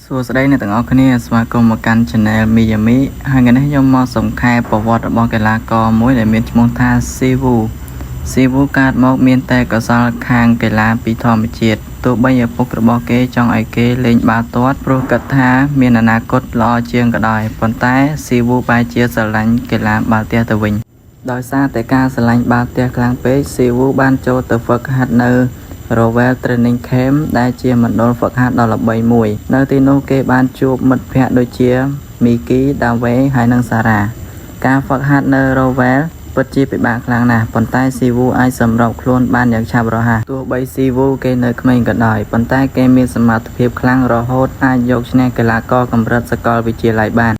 សួស្តីអ្នកទាំងអស់គ្នាស្វាគមន៍មកកាន់ Channel Miyami ហើយថ្ងៃនេះខ្ញុំមកសង្ខេបប្រវត្តិរបស់កីឡាករមួយដែលមានឈ្មោះថា Siwoo។ Siwoo កើតមកមានតែកោសល្យខាងកីឡាពីធម្មជាតិទោះបីឪពុករបស់គេចង់ឲ្យគេលេងបាល់ទាត់ព្រោះគិតថាមានអនាគតល្អជាងក៏ដោយប៉ុន្តែ Siwoo បែរជាស្រឡាញ់កីឡាបាល់ទះទៅវិញដោយសារតែការស្រឡាញ់បាល់ទះខ្លាំងពេក Siwoo បានចូលទៅហ្វឹកហាត់នៅ Rowell Training Camp ដែលជាមណ្ឌលហ្វឹកហាត់ដ៏ល្បីមួយ។ នៅទីនោះគេបានជួបមិត្តភក្តិដូចជា មីគី ដាវេ ហើយនិងសារ៉ា។ ការហ្វឹកហាត់នៅ Rowell ពិតជាពិបាកខ្លាំងណាស់ប៉ុន្តែស៊ីវូអាចសម្របខ្លួនបានយ៉ាងឆាប់រហ័សទោះបីស៊ីវូគេនៅក្មេងក៏ដោយប៉ុន្តែគេមានសមត្ថភាពខ្លាំងរហូតអាចយកឈ្នះកីឡាករកម្រិតសាកលវិទ្យាល័យបាន។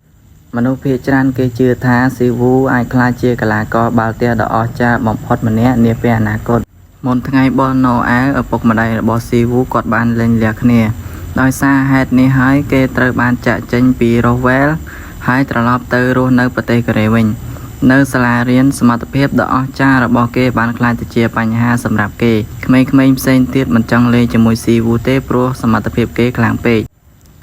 មនុស្សភាគច្រើនគេជឿថាស៊ីវូអាចក្លាយជាកីឡាករបាល់ទះដ៏អស្ចារ្យបំផុតម្នាក់នាពេលអនាគត។ មុនថ្ងៃបុណ្យណូអែលឪពុកម្ដាយរបស់ស៊ីវូគាត់បានលែងលះគ្នា ដោយសារហេតុនេះហើយគេត្រូវបានចាកចេញពី Rowell ហើយត្រឡប់ទៅរស់នៅប្រទេសកូរ៉េវិញ។ នៅសាលារៀនសមត្ថភាពដ៏អស្ចារ្យរបស់គេបានក្លាយទៅជាបញ្ហាសម្រាប់គេក្មេងៗផ្សេងទៀតមិនចង់លេងជាមួយស៊ីវូទេព្រោះសមត្ថភាពគេខ្លាំងពេក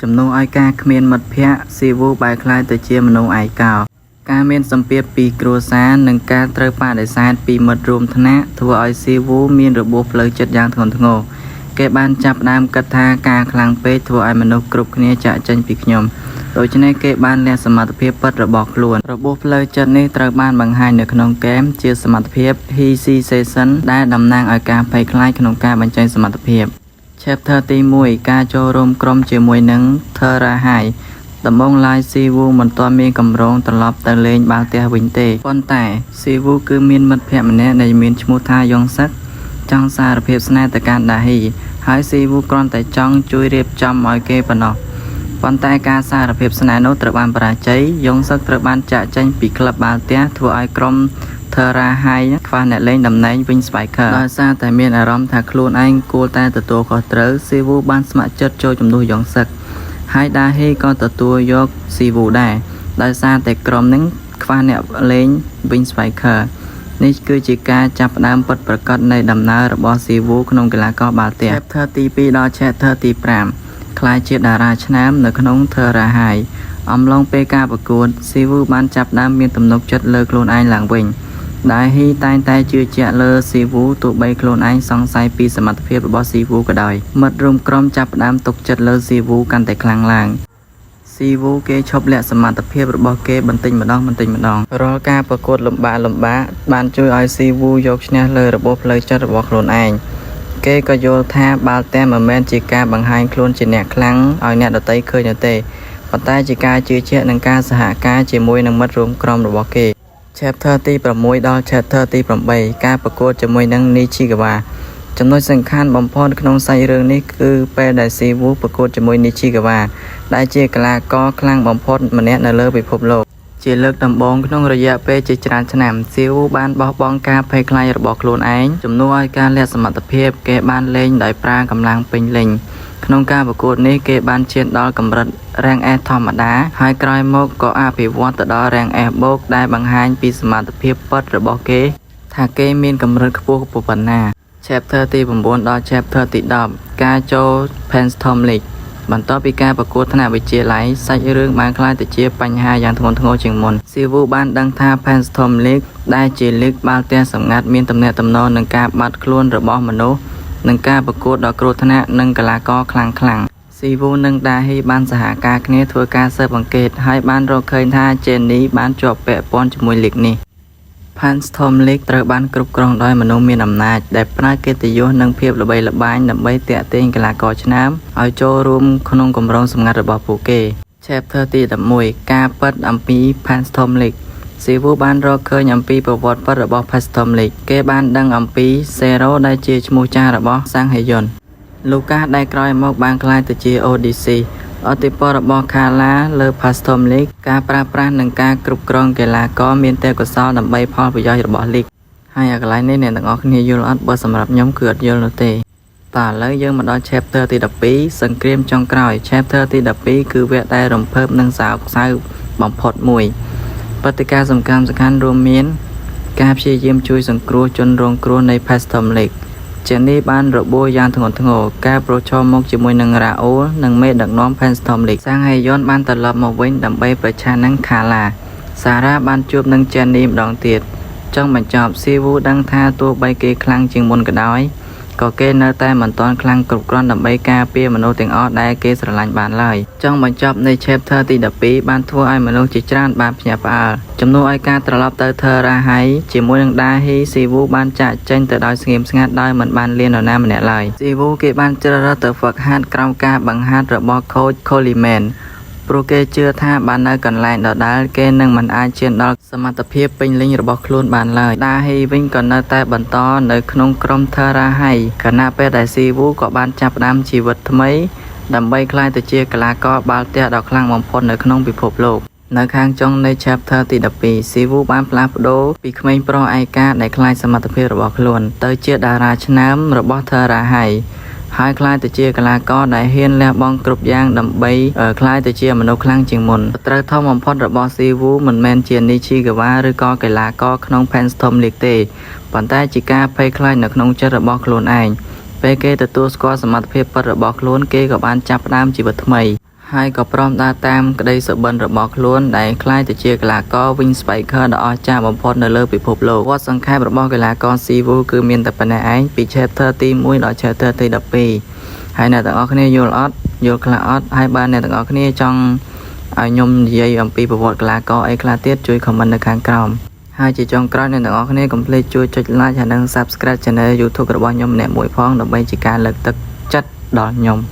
ជំនួសឲ្យការគ្មានមិត្តភក្តិស៊ីវូបែរក្លាយទៅជាមនុស្សឯកោការមានសម្ពាធពីគ្រួសារនិងការត្រូវបដិសេធពីមិត្តរួមថ្នាក់ធ្វើឲ្យស៊ីវូមានរបួសផ្លូវចិត្តយ៉ាងធ្ងន់ធ្ងរគេបានចាប់ផ្ដើមគិតថាការខ្លាំងពេកធ្វើឲ្យមនុស្សគ្រប់គ្នាចាកចេញពីខ្ញុំដូច្នេះគេបានលះសមត្ថភាពពិតរបស់ខ្លួនរបួសផ្លូវចិត្តនេះត្រូវបានបង្ហាញនៅក្នុងហ្គេមជាសមត្ថភាព Hesitation ដែលតំណាងឲ្យការភ័យខ្លាចក្នុងការបញ្ចេញសមត្ថភាព។ Chapter ទី1ការចូលរួមក្រុមជាមួយនឹង Terra High ដំបូងឡើយស៊ីវូមិនទាន់មានកម្រងត្រឡប់ទៅលេងបាល់ទះវិញទេប៉ុន្តែស៊ីវូគឺមានមិត្តភក្តិម្នាក់ដែលមានឈ្មោះថាយ៉ុងសឹកចង់សារភាពស្នេហ៍ទៅកាន់ដាហ៊ីហើយស៊ីវូគ្រាន់តែចង់ជួយរៀបចំឲ្យគេប៉ុណ្ណោះប៉ុន្តែការសារភាពស្នេហ៍នោះត្រូវបានបរាជ័យយ៉ុងសឹកត្រូវបានចាកចេញពីក្លឹបបាល់ទះធ្វើឲ្យក្រុម Terra High ខ្វះអ្នកលេងតំណែង Wing Spiker ដោយសារតែមានអារម្មណ៍ថាខ្លួនឯងគួរតែទទួលខុសត្រូវស៊ីវូបានស្ម័គ្រចិត្តចូលជំនួសយ៉ុងសឹកហើយដាហ៊ីក៏ទទួលយកស៊ីវូដែរដោយសារតែក្រុមនឹងខ្វះអ្នកលេង Wing Spiker នេះគឺជាការចាប់ផ្ដើមពិតប្រាកដនៃដំណើររបស់ស៊ីវូក្នុងកីឡាករបាល់ទះ Chapter ទី2ដល់ Chapter ទី5ក្លាយជាតារាឆ្នើមនៅក្នុង Terra High អំឡុងពេលការប្រកួតស៊ីវូបានចាប់ផ្ដើមមានទំនុកចិត្តលើខ្លួនឯងឡើងវិញដែលហ៊ីតែងតែជឿជាក់លើស៊ីវូទោះបីខ្លួនឯងសង្ស័យពីសមត្ថភាពរបស់ស៊ីវូក៏ដោយមិត្តរួមក្រុមចាប់ផ្ដើមទុកចិត្តលើស៊ីវូកាន់តែខ្លាំងឡើងស៊ីវូគេឈប់លាក់សមត្ថភាពរបស់គេបន្តិចម្ដងបន្តិចម្ដងរាល់ការប្រកួតលំបាកលំបាកបានជួយឲ្យស៊ីវូយកឈ្នះលើរបួសផ្លូវចិត្តរបស់ខ្លួនឯងគេក៏យល់ថាបាល់ទះមិនមែនជាការបង្ហាញខ្លួនជាអ្នកខ្លាំងឲ្យអ្នកដទៃឃើញនោះទេប៉ុន្តែជាការជឿជាក់និងការសហការជាមួយនឹងមិត្តរួមក្រុមរបស់គេ Chapter ទី6ដល់ Chapter ទី8ការប្រកួតជាមួយនឹង Nishigawa ចំណុចសំខាន់បំផុតក្នុងសាច់រឿងនេះគឺពេលដែលស៊ីវូប្រកួតជាមួយ Nishigawa ដែលជាកីឡាករខ្លាំងបំផុតម្នាក់នៅលើពិភពលោកជាលើកដំបូងក្នុងរយៈពេលជាច្រើនឆ្នាំស៊ីវូបានបោះបង់ការភ័យខ្លាចរបស់ខ្លួនឯងជំនួសឲ្យការលាក់សមត្ថភាពគេបានលេងដោយប្រើកម្លាំងពេញលេញក្នុងការប្រកួតនេះគេបានឈានដល់កម្រិត Rank S ធម្មតាហើយក្រោយមកក៏អភិវឌ្ឍទៅដល់ Rank S បូកដែលបង្ហាញពីសមត្ថភាពពិតរបស់គេថាគេមានកម្រិតខ្ពស់ប៉ុណ្ណា Chapter ទី9ដល់ Chapter ទី10ការចូល Phantom League បន្ទាប់ពីការប្រកួតថ្នាក់វិទ្យាល័យសាច់រឿងបានក្លាយទៅជាបញ្ហាយ៉ាងធ្ងន់ធ្ងរជាងមុនស៊ីវូបានដឹងថា Phantom League ដែលជាលីកបាល់ទះសម្ងាត់មានទំនាក់ទំនងនឹងការបាត់ខ្លួនរបស់មនុស្សនិងការប្រកួតដ៏គ្រោះថ្នាក់និងកីឡាករខ្លាំងៗស៊ីវូនិងដាហ៊ីបានសហការគ្នាធ្វើការស៊ើបអង្កេតហើយបានរកឃើញថាជេនីបានជាប់ពាក់ព័ន្ធជាមួយលីកនេះ Phantom League ត្រូវបានគ្រប់គ្រងដោយមនុស្សមានអំណាចដែលប្រើកិត្តិយសនិងភាពល្បីល្បាញដើម្បីទាក់ទាញកីឡាករឆ្នើមឲ្យចូលរួមក្នុងគម្រោងសម្ងាត់របស់ពួកគេ Chapter ទី11ការពិតអំពី Phantom League ស៊ីវូបានរកឃើញអំពីប្រវត្តិពិតរបស់ Phantom League គេបានដឹងអំពីសេរ៉ូដែលជាឈ្មោះចាស់របស់សាំងហេយុនលូកាសដែលក្រោយមកបានក្លាយទៅជា Odyssey ឥទ្ធិពលរបស់ខាឡាលើ Phantom League ការប្រើប្រាស់និងការគ្រប់គ្រងកីឡាករមានទេពកោសល្យដើម្បីផលប្រយោជន៍របស់លីកហើយអាកន្លែងនេះអ្នកទាំងអស់គ្នាយល់អត់បើសម្រាប់ខ្ញុំគឺអត់យល់នោះទេតើឥឡូវយើងមកដល់ chapter ទី12សង្គ្រាមចុងក្រោយ chapter ទី12គឺវគ្គដែលរំភើបនិងសោកសៅបំផុតមួយព្រឹត្តិការណ៍សំខាន់សំខាន់រួមមាន ការព្យាយាមជួយសង្គ្រោះជនរងគ្រោះនៃ Phantom League ជេនីបានរបួសយ៉ាងធ្ងន់ធ្ងរការប្រឈមមុខជាមួយនឹងរ៉ាអូលនិងមេដឹកនាំ Phantom League សាំងហេយុនបានត្រឡប់មកវិញដើម្បីប្រឆាំងនឹងខាឡាសារ៉ាបានជួបនឹងជេនីម្ដងទៀតចុងបញ្ចប់ស៊ីវូដឹងថាទោះបីគេខ្លាំងជាងមុនក៏ដោយក៏គេនៅតែមិនទាន់ខ្លាំងគ្រប់គ្រាន់ដើម្បីការពារមនុស្សទាំងអស់ដែលគេស្រឡាញ់បានឡើយចុងបញ្ចប់នៃ chapter ទី12បានធ្វើឲ្យមនុស្សជាច្រើនបានភ្ញាក់ផ្អើលជំនួសឲ្យការត្រឡប់ទៅ Terra High ជាមួយនឹងដាហ៊ីស៊ីវូបានចាកចេញទៅដោយស្ងៀមស្ងាត់ដោយមិនបានលាននរណាម្នាក់ឡើយស៊ីវូគេបានជ្រើសរើសទៅហ្វឹកហាត់ក្រោមការបង្ហាត់របស់ coach Coleman ព្រោះគេជឿថាបើនៅកន្លែងដដែលគេនឹងមិនអាចឈានដល់សមត្ថភាពពេញលេញរបស់ខ្លួនបានឡើយដាហ៊ីវិញក៏នៅតែបន្តនៅក្នុងក្រុម Terra High ខណៈពេលដែលស៊ីវូក៏បានចាប់ផ្ដើមជីវិតថ្មីដើម្បីក្លាយទៅជាកីឡាករបាល់ទះដ៏ខ្លាំងបំផុតនៅក្នុងពិភពលោកនៅខាងចុងនៃ chapter ទី12ស៊ីវូបានផ្លាស់ប្ដូរពីក្មេងប្រុសឯកាដែលខ្លាចសមត្ថភាពរបស់ខ្លួនទៅជាតារាឆ្នើមរបស់ Terra High ហើយក្លាយទៅជាកីឡាករដែលហ៊ានលះបង់គ្រប់យ៉ាងដើម្បីក្លាយទៅជាមនុស្សខ្លាំងជាងមុនត្រូវធំបំផុតរបស់ស៊ីវូមិនមែនជានីឈីកាវ៉ាឬក៏កីឡាករក្នុង Phantom League ទេប៉ុន្តែជាការភ័យខ្លាចនៅក្នុងចិត្តរបស់ខ្លួនឯងពេលគេទទួលស្គាល់សមត្ថភាពពិតរបស់ខ្លួនគេក៏បានចាប់ផ្ដើមជីវិតថ្មីហើយក៏ព្រមដើរតាមក្តីសុបិនរបស់ខ្លួនដែលក្លាយទៅជាកីឡាករ Wing Spiker ដ៏អស្ចារ្យបំផុតនៅលើពិភពលោកវត្តសង្ខេបរបស់កីឡាករស៊ីវូគឺមានតែប៉ុណ្ណេះឯងពី chapter ទី1ដល់ chapter ទី12ហើយអ្នកទាំងអស់គ្នាយល់អត់យល់ខ្លះអត់ហើយបើអ្នកទាំងអស់គ្នាចង់ឲ្យខ្ញុំនិយាយអំពីប្រវត្តិកីឡាករអីខ្លះទៀតជួយ comment នៅខាងក្រោមហើយជាចុងក្រោយអ្នកទាំងអស់គ្នាកុំភ្លេចជួយចុច like ហើយនិង subscribe channel YouTube របស់ខ្ញុំម្នាក់មួយផងដើម្បីជាការលើកទឹកចិត្តដល់ខ្ញុំ។